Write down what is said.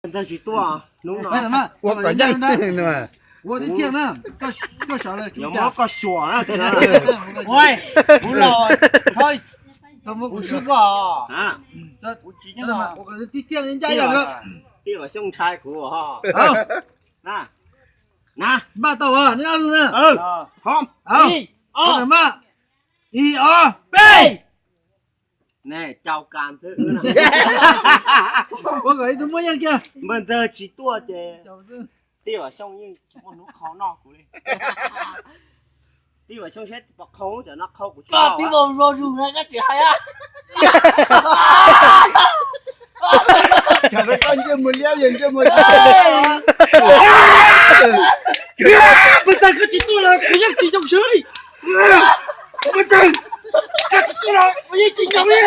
Ntxawg tsis tuaj hnub no. Ua kom yeej no. Ua tib thiaj na. Koj sawv lawm yuav muab koj xyuas na tej no. Ua, kuv los thov kuv swb koj. Tib thiaj ncaj yam. Tij Vam Xyooj ntshai kuv. Na, na, npaj tau nej ob lub na. Hov, ib, ob, peb. Ua kom ib tug muaj yeej kiag. Npawg Ntxawg tsis tuaj ces Tij Vam Xyooj yeej tsis muaj hnub qhau noj kuv li. Tij Vam Xyooj saib pom qhau, tam no qhau kuv tsis. Koj twb vau zoo zus na, koj tsis hais a. Koj ntsej muag liab, yog ntsej muag liab. Npawg Ntxawg, koj tsis tuaj los kuv yeej tsis zoo swb li. Npawg Ntxawg, koj tsis tuaj los kuv yeej tsis zoo li.